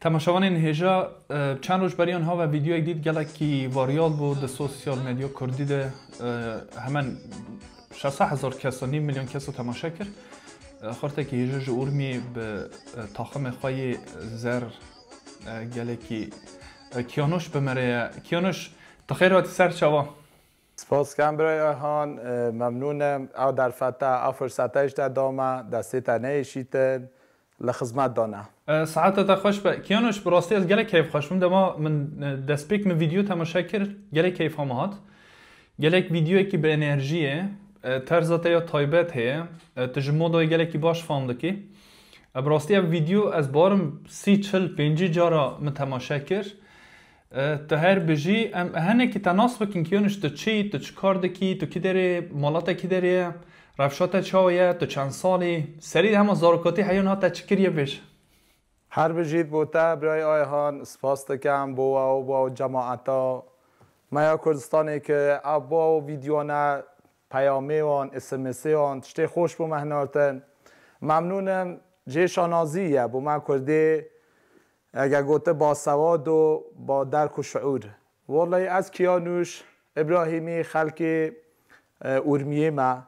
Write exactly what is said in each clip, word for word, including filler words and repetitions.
Temaşevanên hêja, e, çend roj beriyan ha ve vîdeoyek dît gelekî varyal bû di sosyal medya kurdî de, e, hemen şeş sed hezar keso, nîv milyon keso temaşe kir. E, xortekî hêja ji Urmiyê bi, e, taximê xwe yê zer, e, gelekî, e, Kiyanoş bi me re ye. Kiyanoş, tu xêr hatî ser çava. Spas kem birayê Ayhan, e, memnûn im. Ew derfete, ew firsete ji te da me, destê te neyêşîtin, li xizmet de ne. E, saeta te xweş be. Kiyanoş, bi rastî ez gelek keyfxweş bûm. Dema min, e, destpêk min vîdeo temaşe kir, gelek keyfa min hat. Gelek vîdeoyekî bi enerjî ye. E, terza te ya taybet heye. E, tu ji modayê gelekî baş fam dikî. E, bi rastî ev vîdeo ez barim sî, çil, pêncî cara min temaşe kir. E, tu her bijî, em hinekî te nas bikin, Kiyanoş, tu çi, tu çi kar dikî, tu kî derê, mala te kî derê ye, rewşa te çawa ye, tu çend salî, serî de hema zarokatî heya niha te çi kiriye bêj. Her bijît bo te, birayê Ayhan, spas dikem bo we û bo cemaeta me ya Kurdistanê ke ev bo vîdeoyane peyamê wan, S M S'ê wan, tiştê xweş bo me hinartin. Memnûn im, jê şanazî ye bo me Kurdê, ege gote basewad û ba derk û şiûr. Wellahî ez Kiyanûş Îbrahîmî, xelkê, e, Urmiyê me.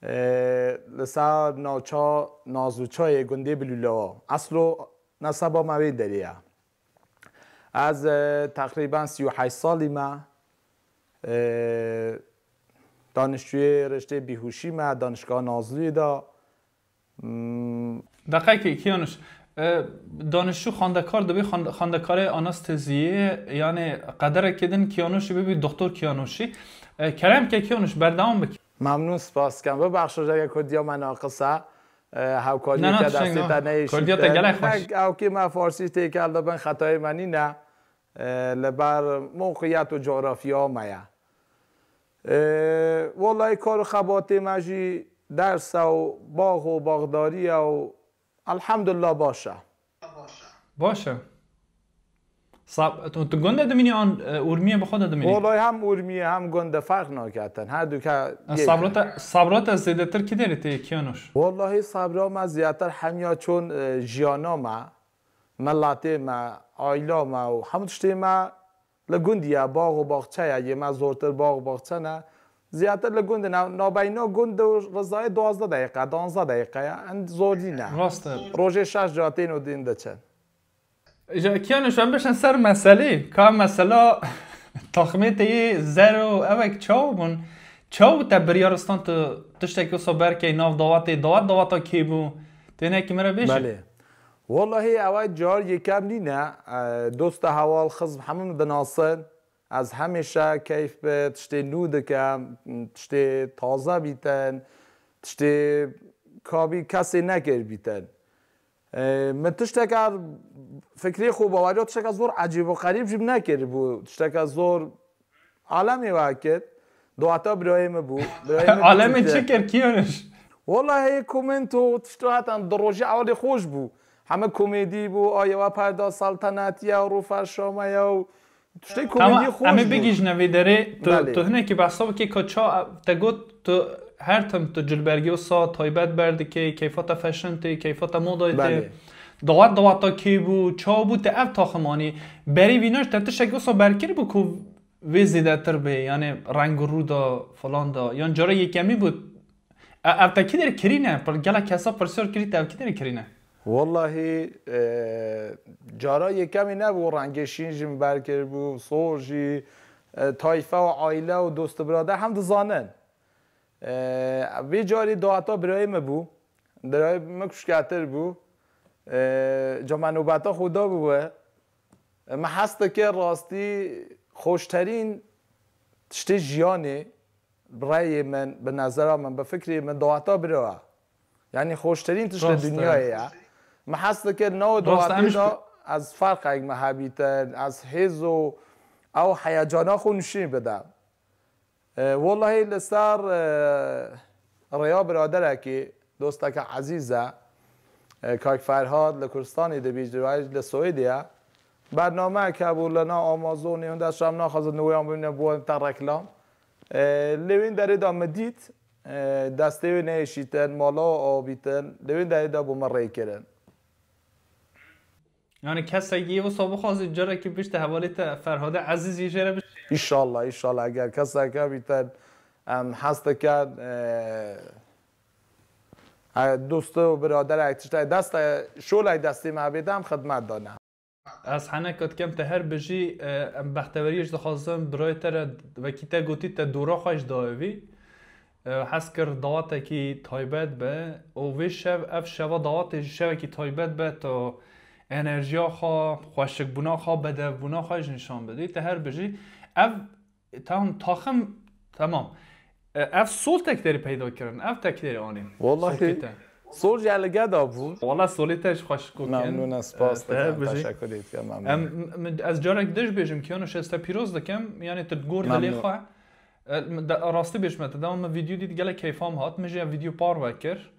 E, li ser navça Nazûçayê gundê Bilûlewa. Eslo neseba me wê derê ye. Ez, e, teqrîben sî û heşt salî me. E, danişçûyê riştê bîhûşî me, danişgeha Nazlûyê de. Hmm. Deqekê, Kiyanûş, e, danişçû xwendekar dibê, xwend-, xwendekarê anesteziyê, yanê qederekê din Kiyanûşî bibî doktor Kiyanûşî. E, kerem ke Kiyanûş, berdewam bikî. Memnûn, spas dikem. Bibexşe, jege kurdiya me naqis e. E, hewkariyê Ne, ne, te tiştek destê na. te neyêşîte. Kurdiya te gelek xweş. Nek ewkê me farsî têkel dibin, xetayê me nîne. E, li ber mewqiyet û coğrafya me ye. E, wellahî kar û xebatê me jî ders e û bax û baxdarî ye û elhamdulillah baş e. Baş e. Sab-, tu, tu gund de dimînî an, e, Urmiyê bi xwe de dimînî? Wellahî hem Urmiyê hem gund de ferq naketin. Her du ke E, yek sabra e. te, sabra te zêdetir kî derê tê, Kiyanûş? Wellahî sabra me zêdetir hemiya çûn, e, jiyana me, miletê me, aîla me û hemû tiştê me li gundî ye, bax û baxçe ye, yê me zortir bax û baxçe ne. Zêdetir li gund ne, nabeyna gund û Rizayê duwazdeh deqîqe, duwazdeh deqîqe ye, hind zor nîne. Rast e. Rojê şeş cara tên û din diçin. Ji Kiyanûş em bişin ser meselê. Ka mesela taxmê te yê zer û ewek çawa bûn? Çawa te biryar stan tu tiştekî wisa berkey nav dawetê? Dawet daweta kê bû? Tênekî min re bêje. Belê. Wellahî ew e car yekem nîne. E, dosta hewal xizm hemû min dinasin. Ez hemêşe keyf bi tiştê nû dikim, tiştê taze bîtin, tiştê kabî kesê nekir bîtin. E, min tişteke fikrê xwe baweriya tişteke zor ecêb û xerîb jî nekiribû. Tişteke zor alemê we kir. Daweta birayê min bû. Birayê min Alemê dît. çi kir, Kiyanûş? Wallahî heye komento tişto hatan di rojê ewilê xweş bû. Heme komedî bû, aye we perda saltanatiye û rûferşameya û tiştê Tamam, komedî xweş em ê bû. bigihîjine vê derê. Tu, Belê. tu hinekî behsa bikî ka ça te got tu her tim tu cilbergê wisa taybet berdikê, keyfa te fashion tê, keyfa te modayê tê. Belê. Dawet daweta kê bû, çawa bû te ev taxim anî? Berî vîna ji te tiştekî wisa berkirî bû ku vê zêdetir bê, yanê reng û rû da, filan da, yan cara yekemî bû. E, ev te kî derê kirîne? Pir-, gelek kesa pirsyar kirî te ev kî derê kirîne? Wallahî, e, cara yekemî nebû, rengê şîn jî min berkiribû, sor jî, e, tayfe û aîle û dost û birader hem dizanin. E, vê carî daweta birayê min bû. Birayê min kuşketir bû. E, ca me nobeta xwe da bû we. E, min hez dike rastî xweşterîn tiştê jiyanê, bi reyê min, bi nezera min, bi fikrê min, daweta bira ye. Yanî xweşterîn tişt li Rast e. dinyayê ye. Min hez dike nav Rast e, em dawetê jî de ez ferqek me hebîtin, ez hêz û ew heyecana xwe nişîn bidim. E, wellahî li ser, e, rêya biraderekî, dosteke ezîz e, e, Kak Ferhad li Kurdistanê dibî, li Swêdê ye. Bernameyek hebû li nav Amazonê, hûn dest em naxwazin niweyan bimîne bo te reklam. E, lê wîn derê de min dît, e, destê wê neyêşîtin, mala wê avîtin, lê wîn derê de bo min rê kirin. Yani kesekî wisa bixwazî carekî bişte hevalê te Ferhade Ezîzî jê re bişî. Înşallah, înşallah, eger keseke bîte em hez dikin, e, e, dost û biraderek tiştek dest, şolay destê me bêde em xidmet dane. Ez heneka dikem te her bijî, e, em bexteweriyê jî dixwazim birayê te re wekî te gotî te dora xwe jî dayê vî. E, hez kir dawatekî taybet be û vê şev, ev şeva dawatê jî şevekî taybet be, to enerjiya xwe, xweşikbûna xwe, bedevbûna xwe jî nîşan bidî. Te her bijî. Ev, tamam, taxim, tamam. E, ev sol tekderî peyda kirin, ev tekderî anîn. Wallahî, Solkê te. Sol jî li geda bû. Wala solê te jî xweşik û Memnûn, ez spas E, te her dikim, bijî. Teşekkür ederim. Em, m- ez carek din jî bêjim, Kiyanoş, ez te pîroz dikim, yani tu gor dilê Memnûn. Xwe. E, de, rastî bêjim te, dema min vîdeo dît gelek keyfam hat, min jî ev vîdeo parve kir.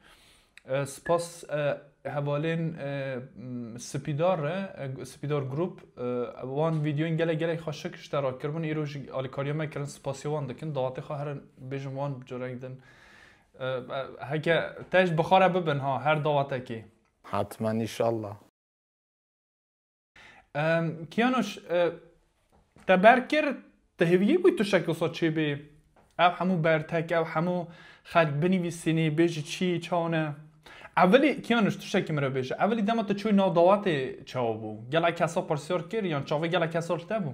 E, spas, e, hevalên, e, m, Spîdar re, e, Spîdar Group, e, wan vîdeoyên gelek gelek xweşik ji te re kiribûn, îro jî alîkariya me kirin, spasiya wan dikin, dawatê xwe herin bêjim wan carek din. E, e, heke te ji bi xwe re bibin ha, her dawatekê. Hatmen, înşallah. Em, Kiyanoş, e, te ber kir, te hêviyê bûyî tiştek wisa çêbê? Ev hemû bertek, ev hemû xelk binivîsînî, bêjî çi, çawa ne? Evelî, Kiyanoş, tiştekî min re bêje. Evelî dema tu çûyî nav dawatê çawa bû? Gelek kesa pirsiyar kir, yan çavê gelek kesa li te bû?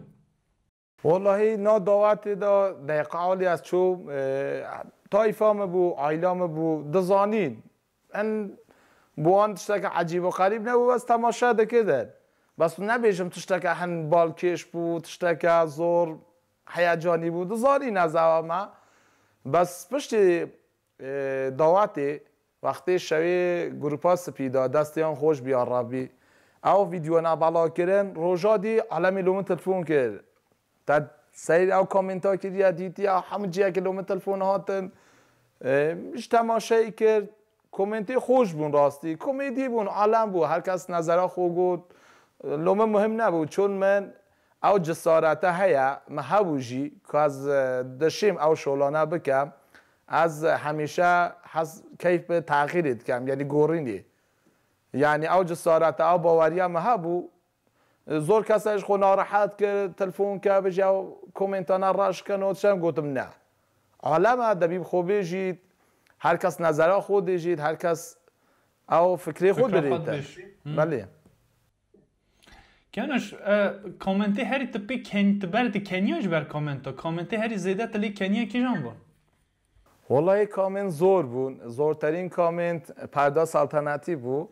Wallahî, nav dawatê de deqa alî ez çûm, e, tayfa min bû, aîla min bû, dizanîn. En, bo wan tişteke ecîb û xerîb nebû, bes temaşe dikirin. Bes tu nebêjim tişteke hin balkêş bû, tişteke zor heyecanî bû. Dizanîn ez ewa me. Bes piştî, e, dawetê, wextê şewê grupa Spîda, destê wan xweş bî ya Rebbî, ew vîdyoyana bela kirin, roja dî alemê li min telefon kir. Te seyr ew komenta kiriye, dîtiye, hemû ciyekê li min telefon hatin. E, ji temaşeyê kir, komentê xweş bûn rastî. Komedî bûn, alem bû, her kes nezera xwe got. Lo min muhim nebû, çûn min ew cesarete heye, min hebû jî, ku ez, e, dişêm ew şolane bikem. Ez hemîşe hez keyf bi texîrê dikem, yanî gorînê. Yanî ew cesarete, ew baweriya min hebû. Zor kese ji xwe narehet kir, telefon kir, bêje ew komentana reş kin û tişt, gotim ne. Alem e, debî bi xwe bêjît, her kes nezera xwe dêjît, her kes ew fikrê xwe Fikra xwe dirête. dibêjî. Hı. Belê. Kenoş, e, komentê herî tu pê ken-, tu ber di keniya ji ber komento. Komentê herî zêde tu lê keniya kîjan bûn? Wallahî komên zor bûn. Zorterîn komênt perda saltanatî bû.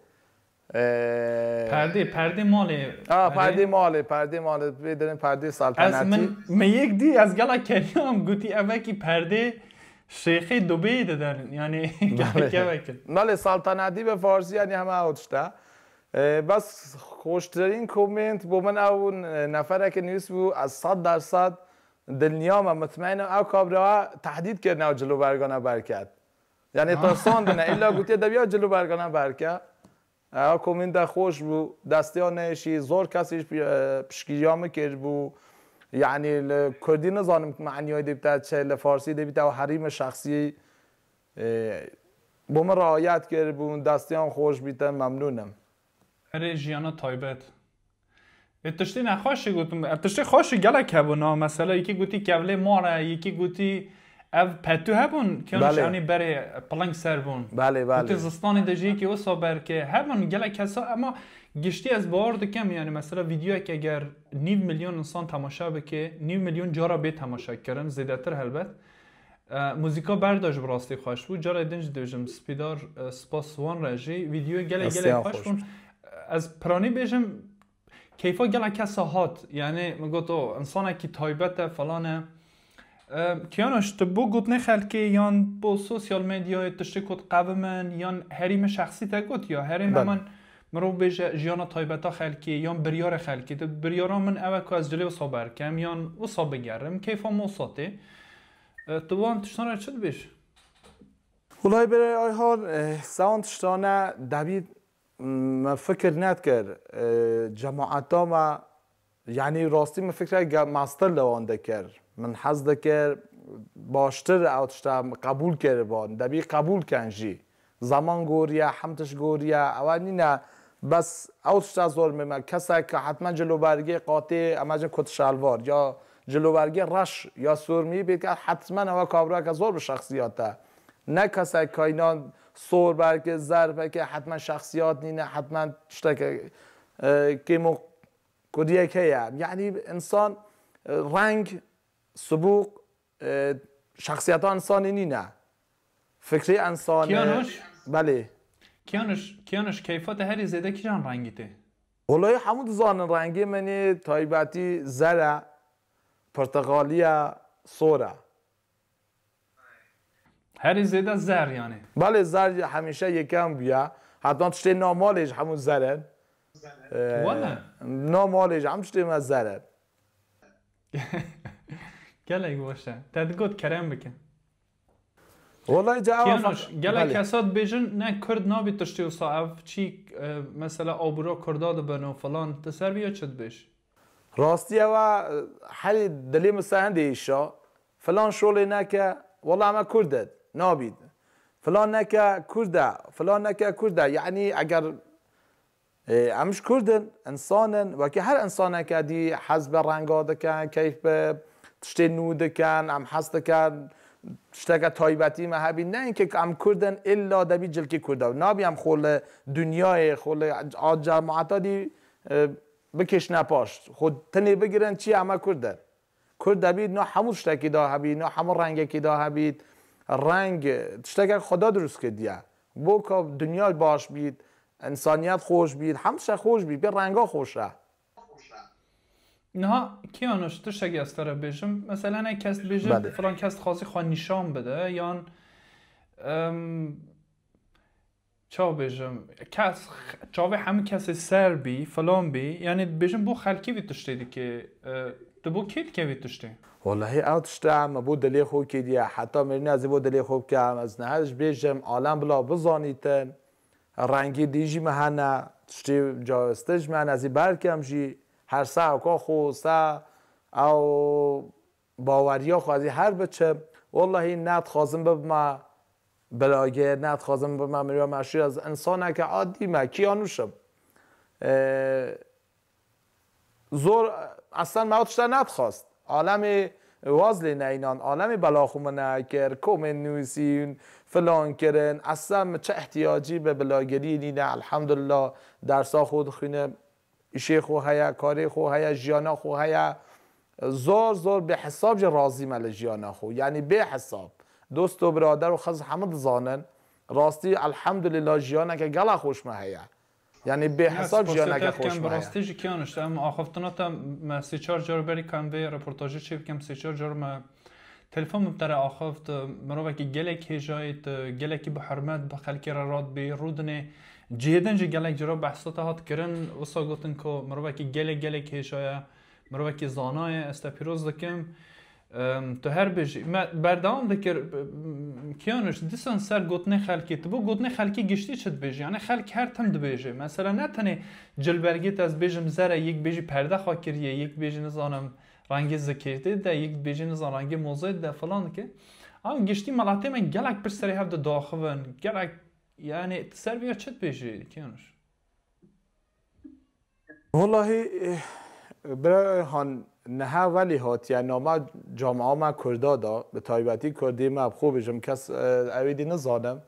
Ee, Perdê, perdê malê. Ha, Erê. Perdê malê, perdê malê. Bê derin perdê Ez saltanatî. min, me yek dî ez gela keniya em gotî ev wekî perdê şêxê Dubeyê didin. Yani gelek ev wekî. Malê saltanatî ve farsî yani hema o tişta. Ee, bes hoşterîn komênt bo min ew nefereke nivîs bû, ez sed dersed dilniya me, mutmaîn im ew kabra tehdîd kirine ew cilobergana berket. Yani Ha. Tirsandine, îlla gotiye debiya cilobergana berke. Ew komîn de xweş bû, destiya neşî, zor kesî ji pi-, e, piştgiriya min kir bû. Yani li kurdî nizanim maniyayê dê bite çi, li farsî dê bite ew herîme şexsî. E, bo min riayet kir bû, destiyan xweş bîte, memnûn im. Erê jiyana taybet. Ê tiştê nexweşî gotim. Ev tiştê xweşî gelek hebûna. Mesela yekî gotî kevlê mar e, yekî gotî ev petû hebûn. Kiyanoş Belê. Ewnî berê piling ser bûn. Belê, belê. Gotî zistanê de jî yekî wisa berke. Hebûn gelek kesa, ema giştî ez bawer dikim, yani mesela vîdeoyek eger nîv milyon insan temaşe bike, nîv milyon cara bê temaşe kirin, zêdetir helbet. E, muzîka berda ji bi rastî xweş bû. Cara din jî dibêjim, Spîdar, e, spas wan re jî. Vîdeoyê gelek, gelek Desteyan xweş xweş. bûn. Ez piranî bêjim, keyfa gelek kesa hat. Yani min got, o, insanekî taybet e, falan e. E, Kiyanoş, tu bo gotinê xelkê yan bo sosyal medyayê tiştê ku diqevimin yan herî min şexsî te got ya, herî Belê. heman mirov bêje jiyana taybeta xelkê yan biryara xelkê. Tu biryara min ew e ku ez cilê wisa berkem yan wisa bigerim, keyfa min wisa tê. E, tu wan tiştan re çi dibêjî? Wulay berê Ayhan, e, sewan tiştane debî me fikir nedikir, e, cemaeta me, yani rastî me fikre ge-, mestir li wan dikir. Min hez dikir, baştir ew tişta qebûl kiriban, debî qebûl ken jî. Zaman goriye, hem tişt goriye, ewa nîne Bes ew tişta zor mime. Kesek ke hetmen cilûbergê qatê, em bêjin kut şalvar, ya cilûbergê reş ya sûrmî bê ke hetmen ew kabriyeke zor bi şexsiyat e. Ne kesek ke înan sor belkî, zerb belkî hetmen şexsiyat nîne, hetmen tişteke, e, kêmo kudiyek heye. Yanî însan, e, reng, sibûq, e, şexsiyeta însanê nîne. Fikrê însan e. Kiyanuş? Belê. Kiyanuş, Kiyanuş, keyfa te herî zêde kîjan rengî tê? Welayi hemû dizanin rengê min ê taybetî zer e, pirtixalî ye, sor e. Herî zêde zer yanî. Belê, zer hemîşe yekem bûye. Heta tiştê nav malê jî hemû zer in. Ee, Wele? Nav malê jî hemû tiştê me zer in. Gelek baş e. Te digot kerem bike. Welayi ca ew Kiyanuş, fak-, gelek belê. Kesa dibêjin ne kurd nabî tiştê wisa ev çî, e, mesela abûra kurda dibin û filan, tu ser vî ya çi dibêj? Rastî ew e, herî dilê min ser hindê îşa. Filan şolê neke, wela me kurd e, nabît. Filan neke kurd e, filan neke kurd e. Yanî eger, e, em ji kurd in, însan in, wekî her însaneke dî hez bi renga dikin, keyf bi tiştê nû dikin, em hez dikin, tişteke taybetî me hebî. Ne înke em kurd in, îlla debî cilkî kurd e. Nabî em xwe li dinyayê, xwe li a cemaeta dî, e, bikêşine paş. Xwe tenê bigirin çi em e kurd in. Kurd debît no hemû tiştekî da hebît, no hemû rengekî da hebît. Reng tişteke Xweda dirust kirdiye. Bo ka dinya baş bît, însaniyet xweş bît, hemû tiştek xweş bît, bê renga xweş e. Niha Kiyanuş, tiştekî ez te re bêjim. Mesela ne kes dibêjin, Belê. Filan kes dixwazî xwe nîşan bide, yan, em, Çawa bêjim, kes çavê hemû kesê ser bî, filan bî, yanî dibêjim bo xelkê vî tiştê dike, e, tu bo kê dike vî tiştê? Wellahî ew tişta me bo dilê xwe kiriye, heta mêrîna ez ê bo dilê xwe bikim, ez niha ji bêjim, alem bila bizanîtin, rengê dî jî me hene, tiştê cawestir ji me hene, ez ê berkem jî, her sa ewka xwe, sa ew baweriya xwe ez ê her biçim. Wellahî ne dixwazim bibime blogger, ne dixwazim bibime mirova meşhûr, ez însaneke adî me, Kiyanûş im. Ee, zor, eslen me ew tişta nedixwast. Alemê waz lê neynan, alemê bela xwe min nekir, komên nûsîn, filan kirin. Eslen min çi ihtiyacî bi bloggeriyê nîne, elhamdulillah, dersa xwe dixwînim. Îşê xwe heye, karê xwe heye, jiyana xwe heye. Zor zor bêhesab jî razî me li jiyana xwe. Yanî bêhesab. Dost û birader û xizm hemû dizanin. Rastî elhamdulillah jiyaneke gela xweş me heye. Yanî bêhesab jiyaneke xweş me heye. Bi rastî jî Kiyanûş, em axiftina te me sê çar car berî ka em vê reportajê çê bikin, sê çar car me Telefon min te re axift, mirovekî gelek hêja yî, tu gelekî bi hurmet bi xelkê re radibî, rûdinê cihê din jî gelek cara behsa te hat kirin, wisa gotin ku mirovekî gelek, gelek hêja ye, mirovekî zana ye, ez te pîroz dikim. Em, tu her bijî. Me berdewam dikir, Kiyanûş, dîsan ser gotinê xelkê. Tu bo gotinê xelkê giştî çi dibêjî? Yanî xelk her tim dibêje. Mesela ne tenê cilbergê te ez bêjim zer e, yek bêjî perde xwe kiriye, yek bêjî nizanim, rengê zikê tê de, yek dibêjî nizan rengê mozê de filan dike. Ama giştî melatê me gelek pişt serê hev didaxivin. Gelek, yani, tu ser vê ya çi dibêjî, Kiyanûş? Wellahî, eh, bira han niha welî hatiye nama camia me Kurda da, bi taybetî Kurdê me, bi xwe bijim, kes, eh, ewê dî nizanim.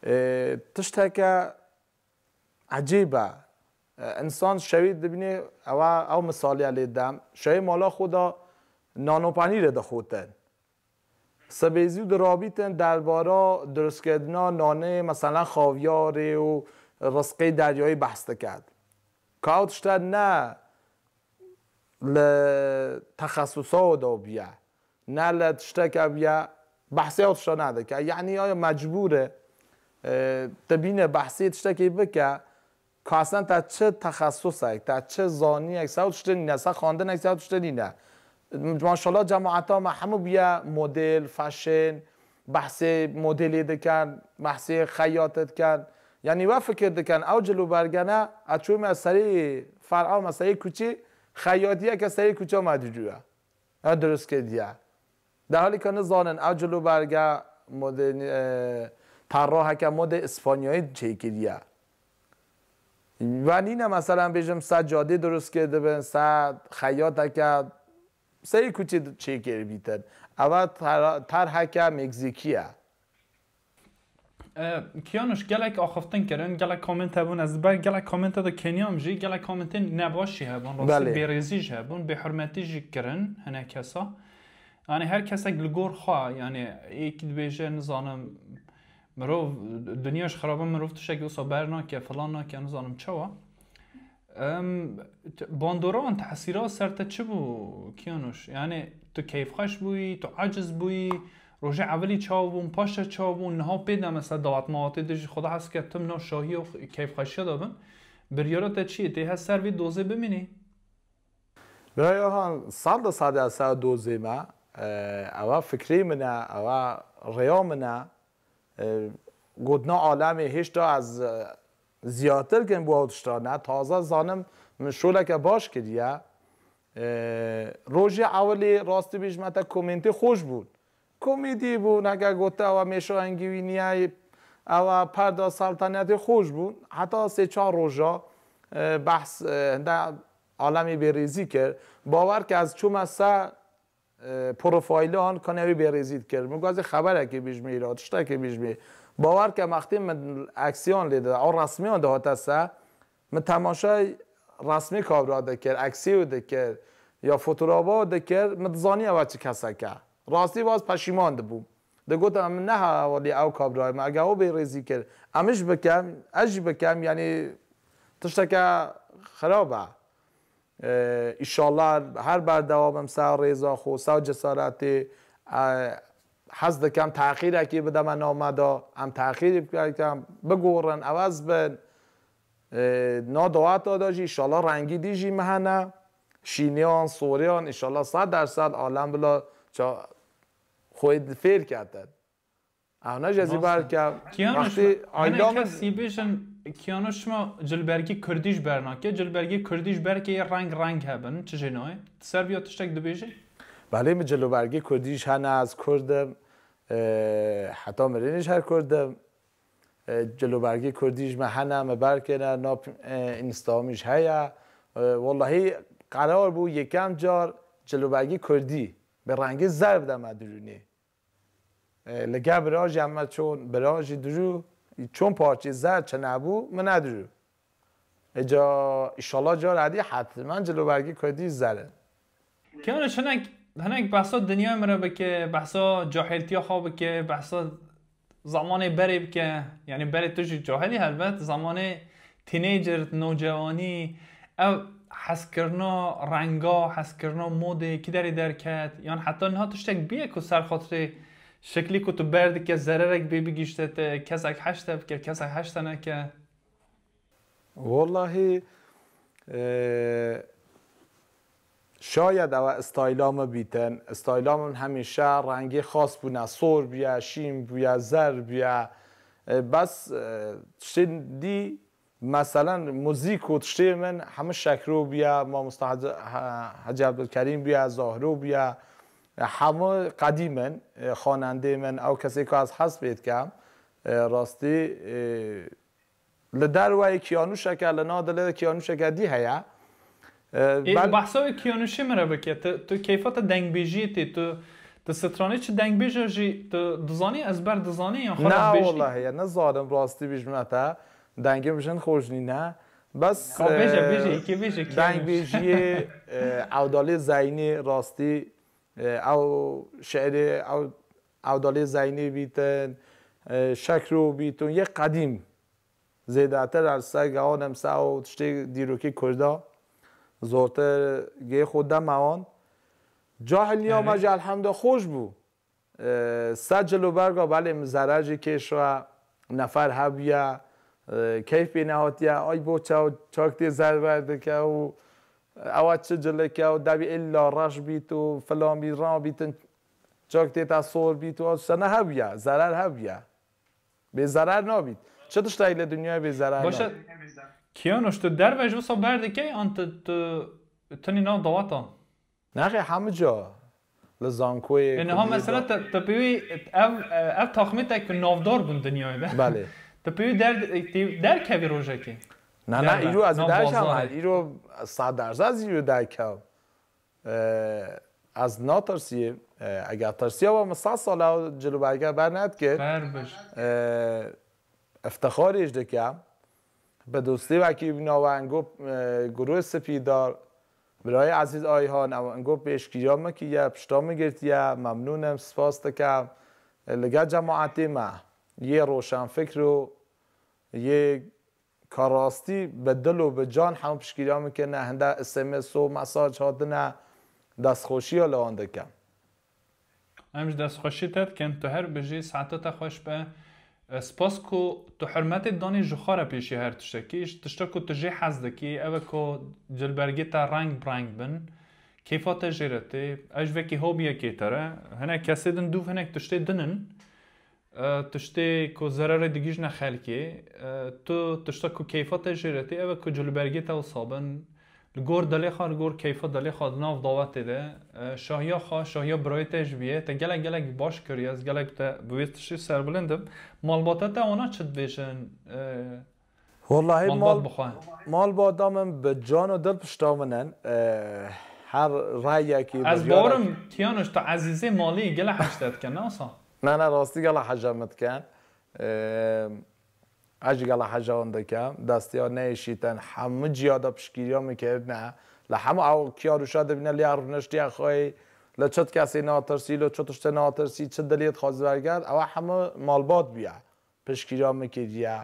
Eh, tişteke Ecêb e. E, însan şewê dibîne, ewa, ew misaliya lê dem. Şewê mala xwe de nano penîrê dixotin. Sibê zû dirabîtin derbara dirustkirina nanê, meselen, xavyarê û rizqê deryayî behs diket. Ka ew tişte ne li texesusa wê de bûye. Ne li tişteke bûye, behsê ew tişta nedike. Yanî ya mecbûr e, e, tu bîne behsê tiştekê bike, ka eslên te çi texesusek, te çi zaniyek, se ew tiştê nîne, se xandinek, se ew tiştê nîne. Maşallah cemaeta me hemû bûye model, fashion, behsê modelê dikin, behsê xeyatê dikin. Yanî we fikir dikin, ew cilûbergene, ez çûme serê fer'a me, serê kuçê, xeyatiyeke serê kuça me dû ye. Ew dirust kiriye. Di halî ka nizanin ew cilûberge modê, e, terraheke modê Îspanyayê çêkiriye. Ve nîne, meselan bêjim se cadê dirust kirdibin, se xeyateke, se yê kuçê çêkiribîtin. Eva ter-, terheke Meksîkî ye. E, Kiyanuş, gelek axiftin kirin, gelek comment hebûn, ez ber gelek comment de keniyam jî, gelek commentên nebaş jî hebûn, rastî Belê. bêrêzî jî hebûn, bêhurmetî jî kirin hinek kesa. Yani her kesek li gor xwe, yani êkî dibêje, nizanim, mirov, dinya ji xirab e, mirov tiştekî wisa ber nake, filan nake, nizanim çawa. Em, t-, bandora wan, tesîra ser te çi bû, Kiyanuş? Yani tu keyfxweş bûyî, tu aciz bûyî, rojê ewilî çawa bûn, paşê çawa bûn, niha pê de mesela dawet mawetê de jî Xweda hez ke tim nav şahî û keyfxweşiya de bin. Biryara te çi ye? Tê hest ser vê dozê bimînî? Biraya han, sal de sade ez ser dozê me. E, ewa fikrê min e, ewa rêya min e. E, gotina alemê hêşta ez, e, ziyartir kim bu ew tişta ne. Taze zanim min şoleke baş kiriye. E, rojê ewilê rastî bêjime te komêntê xweş bûn. Komedî bûn, heke gote ewa mêşa hingî wî niye, ewa perda saltanetê xweş bûn. Heta sê çar roja, e, behs, e, hinde alemê bêrêzî kir. Bawer ke ez çûme ser, e, profilan, kanê wî bêrêzî dikir. Min got ez ê xeberekê bijmê îro, tiştekê bijmê. Bawer ke mextê min eksiyan lê dida, ew resmiyan dihate ser, min temaşay resmê kabra dikir, eksê wî dikir, ya fotoğrafa dikir, min dizanî ew çi kesek e. Rastî vaz peşîman dibûm. Digot em ne hewalî ew kabrayê me, eger ew bêrêzî kir, em ji bikem, ez jî bikem, yanî tişteke xirab e. E, îşallah her berdewam im ser rêza xwe, ser cesaretê, e, hez dikem tehqîrekê bideme name de, em tehqîrê bikin, bigorin, ewez bin. E, na daweta de jî îşallah rengî dî jî me hene. Şîniyan, soriyan, îşallah sed dersed alem bila ça-, xwe fêr ketin. Ew ne jezî Rast e. Berke Kiyanuş, wextî hinek ayda min kes yê bêjin, Kiyanuş, çima cilbergî kurdî ji ber nake? Cilbergê kurdî ji ber ke yê reng reng hebin, çi jê nayê? Ti ser viya tiştek dibêjî? Belê, min cilûbergê kurdî ji hene, ez kurd im. E, heta mirinê ji her kurd im. E, cilûbergê kurdî ji me hene, me berkêne, na p-, e, Instagramî ji heye. E, wellahî qerar bû yekem car cilûbergê kurdî bi rengê zer bide me dirûnê. E, li gel bira jî em me çûn, bira jî dirû, çûn parçê zer çi nebû, min nedirû. Îca îşallah cara dî hetmen cilûbergê kurdî zer in. Kiyanuş, hinek, hinek behsa dinyayê min re bike, behsa cahiltiya xwe bike, behsa zamanê berê bike. Yanî berê tu jî cahilî helbet, zamanê tînêcer, nocewanî, ev hezkirina renga, hezkirina modê kî derê derket? Yan heta niha tiştek bîye ku ser xatirê şeklî ku tu berdike zererek bê bigihîşte te, kesek heş te bike, kesek heş te neke? Wellahî, e, şayed ew stayla min bîtin. Stayla min hemîşe rengê xas bûne, sor bûye, şîn bûye, zer bûye. E, bes, e, tiştên dî, meselen muzîk û tiştê min hemû Şekro bûye, mamosta Hacı, Ha-, Hacı Abdülkerim bûye, Zahro bûye. E, hemû qedîm in, e, xanendê min, ew kesê ku ez hez pê dikem. E, rastî, e, Li derweyê Kiyanuşeke, li nav dilê de Kiyanuşeke dî heye. Ee, Ê, bel- Behsa wê Kiyanuşê min re bike. Tu, tu keyfa te dengbêjiyê tê, tu, tu stranê çi dengbêja jî tu dizanî, ezber dizanî yan xwe Na, rastbêjî? Wellahî, nizanim rastî bijime te. Dengê min jin xweş nîne. Bes, Ka bêje, e, bêje, îkê bêje, Kiyanuş. Dengbêjiyê, e, Ewdalê Zeynî rastî, e, ew şiirê, ew, Ewdalê Zeynî bîtin, e, Şekro bîtin, yê qedîm. Zêdetir ez ser gawan em ser ew tiştê dîrokê Kurda. Zortir gê xwe dema wan. Cahiliya me Erê. jî elhemdulillah xweş bû. Ee, ser cil û berga belê min zerer jî kêşiya, nefer hebûye, ee, keyf pê nehatiye, ay bo çaw çak tê zer berdike û ewa çi cilike û debî illa reş bît û filan bît, ran bîtin çak tê te sor bît û ew sene hebûye, zerer hebûye. Bêzerer nabît. Çi tiştek li dinyayê bêzerer Baş e, nabît? Kiyanuş, tu derve ji wisa berdikey an tu, tu tenê nav daweta? Nexê, hemû ca. Li zankoyê, E, niha kurdiyê mesela de. te, te pêwî ev, ev taxmê te ku navdar bûn dinyayê de. Belê. Te pêwî der, te derkevî rojekê. Na, na, îro ez ê derkevim, îro sed dersa ez îro derkevim. E, ez natirsiyê. E, eger tirsiya wa min sed sal e, cil û berge ber nedikir. Ber bir. E, iftixarê ji dikem. Bi dostê wekî bîna we engo, e, Gurûyê Spîdar, birayê Ezîz Ayhan, ew engo pêşkiriya min kiriye, pişta min girtiye, memnûn im, spas dikem. E, li gel cemaetê me, yê roşenfikr û yê ka rastî bi dil û bi can hemû piştgiriya min kirine, hinde S M S û mesaj hatine, destxweşiya li wan dikim. Em ji destxweşî te dikin, tu her bijî, saeta te xweş be. E, spas ku tu hurmetê danî ji xwe re pêşî her tiştekî, ji tişta ku tu jê hez dikî, ew e ku cilbergê te reng bi reng bin, kêfa te jê re tê. Ev ji vekî hobiyekê te re. Hinek kesê din dûv hinek tiştê din in. E, tiştê ku zerarê digihîjne xelkê, e, tu tişta ku keyfa te jê re tê, ew e ku cilûbergê te wisa bin. Li gor dilê xwe, li gor keyfa dilê xwe di nav dawetê de, e, şahiya xwe, şahiya birayê te jî bûye. Te gelek, gelek baş kiriye, ez gelek te bi wê tiştî serbilind im. Malbata te wana çi dibêjin? E, Wallahî malbat mal, bixwe. Malbata min bi can û dil pişta min in. E, her reyekî, ez bawer im, Kiyanuş, tu ezîzê malî gelek hej te dikin, ne wisa? Ne, ne, rastî gelek heja min dikin. Eee, ez jî gelek heja wan dikim. Destiya neyê şîtin, hemû ciya de piştgiriya min kirine. Li hemû ew Kiyanuşa dibîne, lê rûniştiye xweyî, li çi kesê natirsî, li çi tiştê natirsî, çi dilê dixwazî wergert, ew hemû malbat bûye. Piştgiriya min kiriye.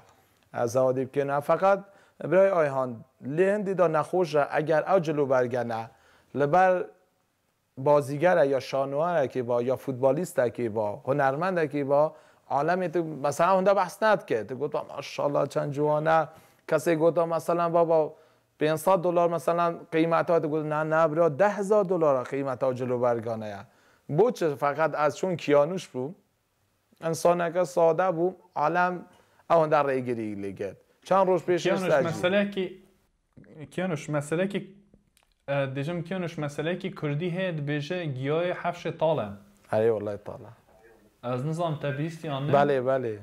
Ez hewadî bikin. Feqet birayê Ayhan, lê hindî de nexweş e, eger ew cilûberge ne, li ber bazîgere ya şanoyerekê ba, ya futbolîstekê ba, hunermendekê ba, alemê tu, mesela, hunda behs nedike. Tu gota, "Maşallah, çend ciwan e." Kesê gota, mesela, "Baba, pênc sed dolar, mesela, qîmeta." Tu gota, "Na, na, bira, deh hezar dolar e qîmeta cilûbergane ye." Bo çi? Feqet ez çûn Kiyanûş bûm. Însaneke sade bû, alem ew hunda rêgirî lê girt. Çend roj pêş Kiyanuş, meselekî, Kiyanuş, meselekî, e, dêjim Kiyanuş, meselekî kurdî heye, dibêje giyayê hefşê tal e. Erê, wellahî tal e. Ez nizam te bihîstî an ne? Belê, belê.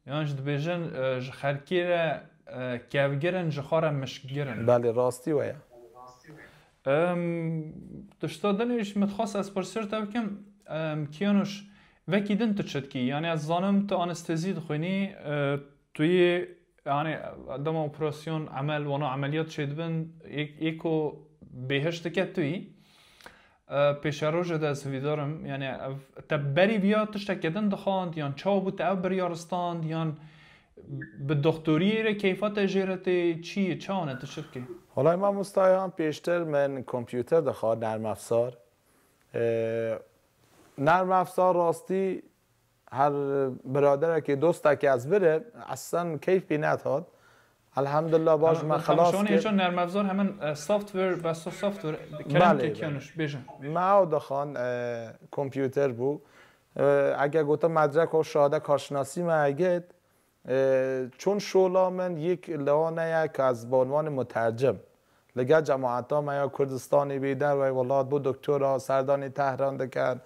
Yan jî dibêjin, e, ji xelkê re, e, kevgir in, ji xwe re mişkgir in. Belê, rastî we ye. Em, tişta din jî min dixwest ez pirsir te bikim, em, Kiyanuş, vekî din tu çi dikî? Yanî ez zanim tu anestezî dixwînî, e, tu yê, yanî dema operasyon, emel, wana emeliyat çêdibin, ê, ê ku bêhiş dike tu yî. E, pêşerojê de ez hêvîdar im, yanî ev, te berî viya tiştekê din dixwand, yan çawa bû te ev biryar stand, yan bi doktoriyê re keyfa te jê re tê, çi ye, çawa ne, tu çi dikî? Holay mamosta yan pêştir min kompûter dixwar, nermefzar. E, nermefzar rastî her biraderekê, dostekê ez bire, eslen keyf pê nedihat. Elhamdulillah, baş me xilas kir. Hêja nermefzar hemen, e, software, bes o software, kerem ke Kiyanuş, bêje. Me ew dixan, e, kompûter bû. E, ege gote medrek û şahade karşinasî me eget, e, çûn şola min yek li wan heye ke ez bi unwanê mutercim. Li gel cemaeta me ya Kurdistanê bê dervey welat bo doktora serdanê Tehran dikin,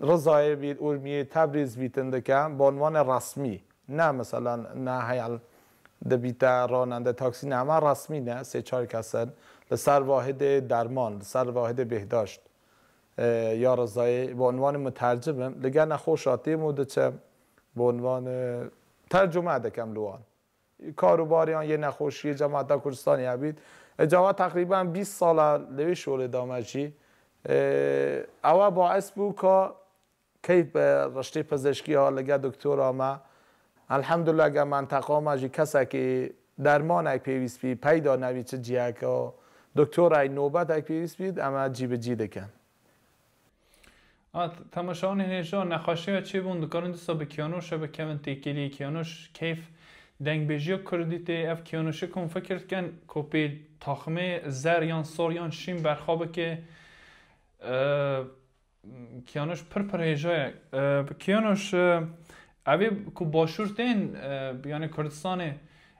Rizayê bît, Urmiyê, Tebrîz bîtin dikin, bi unwanê resmî. Ne, mesela, ne heyal dibîte ranende taksî, ne, hema resmî ne, sê çar kes in. Li ser wahidê derman, li ser wahidê bêhdaşt, e, ya Rizayê, bi unwanê mutercim im. Li gel nexweşa têm û diçim, bi unwanê tercûme dikim li wan. Karûbariyan yê nexweşiyê cemaeta Kurdistanê hebît. E, cava teqrîben bîst sal e li wê şolê de me jî. E, ewa baes bû ka keyf bi riştê pizişkî ha li gel doktora me. Elhamdulillah, gel menteqa me jî kesekî dermanek pêwîst bî, peyda nebî çi ciheke, doktorayê nobetek pêwîst bî, em e cî bi cî dikin. A, t-, temaşevanên hêja, nexweşiya çêbûn dikarin dîsa bi Kiyanûş re bikevin têkiliyê. Kiyanûş keyf dengbêjiya kurdî tê. Ev Kiyanûşê ku hûn fikir dikin ku pê taxmê zer yan sor yan şîn berxwe bike, e, Kiyanûş pir pir hêja ye. E, Kiyanûş, e, evê ku başûr tên, e, yanî Kurdistanê,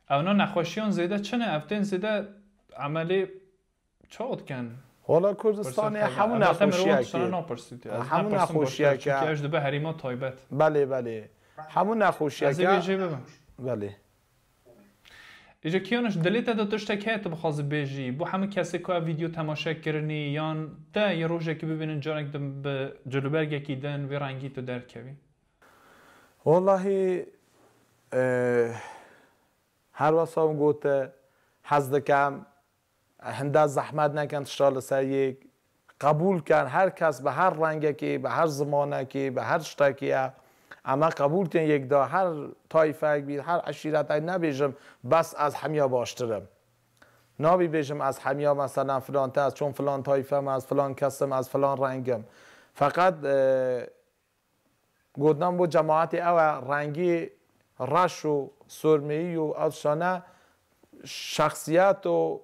ewna nexweşiyan zêde çi ne? Ev tên zêde emelê Çawa dikin? Wala Kurdistanê hemû nexweşiyekê. Hemû nexweşiyeke. Çünkü ez dibe herîma taybet. Belê, belê. Hemû nexweşiyeke. Ez ê vê jê bibim. Belê. Îca Kiyanuş, dilê te de tiştek heye tu bixwazî bêjî bo hemû kesê ku ev vîdeo temaşe kirinî, yan te yê rojekî bibînin carek din bi cilûbergekî din vê rengî tu derkevî? Wallahî, e, her wesa min gote, hez dikem, hinde zehmet nekin tişta li ser yek qebûl ken, her kes bi her rengekê, bi her zimanekê, bi her tiştekê ye. Em ê qebûl kin yek da, her tayfek bî, her eşîretek, nebêjim bes ez hemiya baştir im. Nabî bêjim ez hemiya, meselen, filan te, ez çon filan tayfe me, ez filan kes im, ez filan reng im. Feqet, e, gotina min bo cemaetê ew e, rengî reş û sormeyî û ew tiştane şexsiyet û,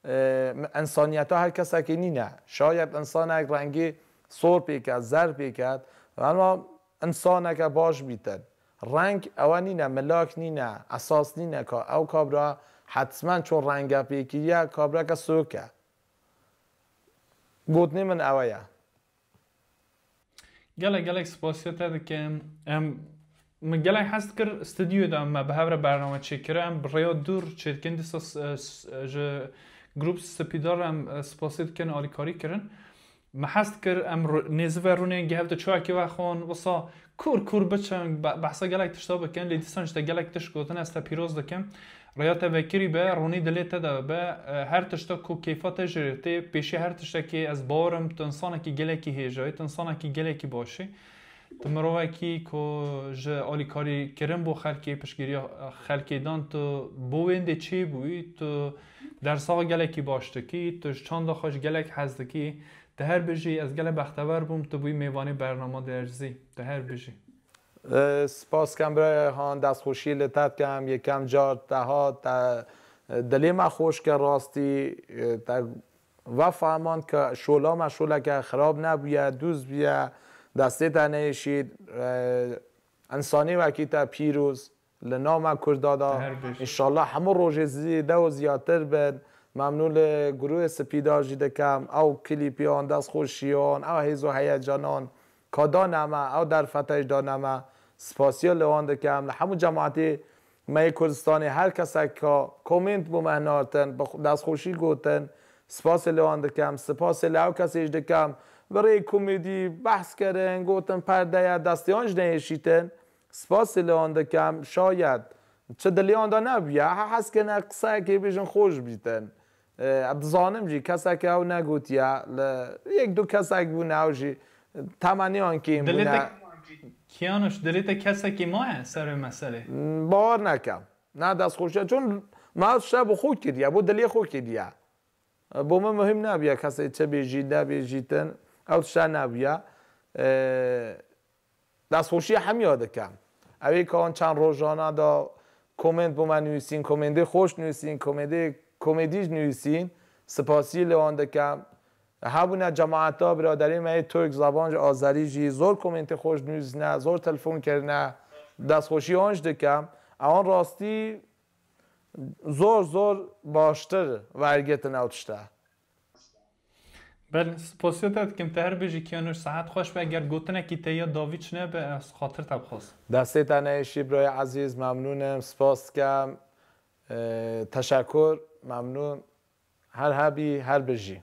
e, insaniyeta her kesekî nîne. Şayet insanek rengî sor pê ket, zer pê ket, lema insaneke baş bîtin. Reng ewe nîne, milak nîne, esas nîne ka ew kabra hetmen çon renge pê kiriye, kabreke sor ke. Gotinê min ewe ye. Gelek gelek spasiya te dikim. Em, min gelek hez dikir stûdyoyê de em me bi hev re bername çêkire. Em bi rêya dûr çêdikin, dîsa s-, s-, ji grup Spîdar re em, e, spasî dikin alîkarî kirin. Me hez dikir em ru-, nêzî ve rûnên gehev de çawekî vexwin, wisa kûr kûr biçin, be-, behsa gelek tişta bikin, lê dîsan ji te gelek tişt gotin, ez te pîroz dikim. Rêya te vekirî be, ronî dilê te de be, e, her tişta ku keyfa te jê re tê, pêşî her tiştekê ez bawer im tu insanekî gelekî hêja yî, tu insanekî gelekî baş î. Tu mirovekî ku ji alîkarîkirin bo xelkê, piştgiriya xelkê dan, tu bo wêndê çêbûyî, tu dersa xwe gelekî baş dikî, tu ji çanda xwe jî gelek hez dikî. Tu her bijî, ez gelek bextewer bûm, tu bûyî mêvanê bernama Derzî. Tu her bijî. E, spas kem birayê Han, destxweşî li te dikem, yekem car te hat, te, e, dilê me xweş kir rastî, e, te vefahmand ke şola me şoleke xirab nebûye, dûz bûye, destê te neyêşît, e, însanî wekî te pîroz li nav me Kurda de. Te her bijî. Înşallah hemû rojê zêde û ziyatir bin. Memnûn li grûyê Spîdar jî dikem, ew klîpiyan, destxweşiyan, ew hêz û heyecanan ka dane me, ew derfetê jî dane me. Spasiya li wan dikem, li hemû cemaetê me yê Kurdistanê, her kesek ka komênt bo me hinartin, bi xwe-, destxweşî gotin, spasê li wan dikem, spasê li ew kesê jî dikem, bi rêyê komêdî behs kirin, gotin perde ye, destê wan jî neyêşîtin. Spasê li wan dikem, şayet çi dilê wan de nebûye, he hez kirine qiseyekê bêjin xweş bîtin. E, ez dizanim jî keseke ew negotiye, li yek du kesek bûne ew jî temeniyan kêm Dilê bûne. te, Kiyanuş, dilê te kesekî maye ser vê meselê? Bawer nekem. Ne destxweşiye. Çon me ew tişte bi xwe kiriye, bo dilê xwe kiriye. Bo min muhîm nebûye kesê çi bêjî, nebêjîtin. Ew tişte nebûye. E, Destxweşiya hemiya dikem. Ew ê ka wan çend rojana de komênt bo me nivîsîn, komêntê xweş nivîsîn, komêntê komêdî jî nivîsîn, spasî li wan dikem. Hebûne cemaeta biraderê me yê Tirk, zeban jî, Azerî jî zor komêntê xweş nivîsîne, zor telefon kirine, destxweşiya wan jî dikem. Ewan rastî zor zor baştir wergirtin ew tişte. Belê, spasiya te dikim, te her bijî Kiyanuş, sihet xweş be, eger gotinekî te ya dawî çine be, ez xatir te bixwazim. Destê te neyêşî birayê ezîz, memnûn im, spas dikem. Ee, teşekkür, memnûn. Her hebî, her bijî.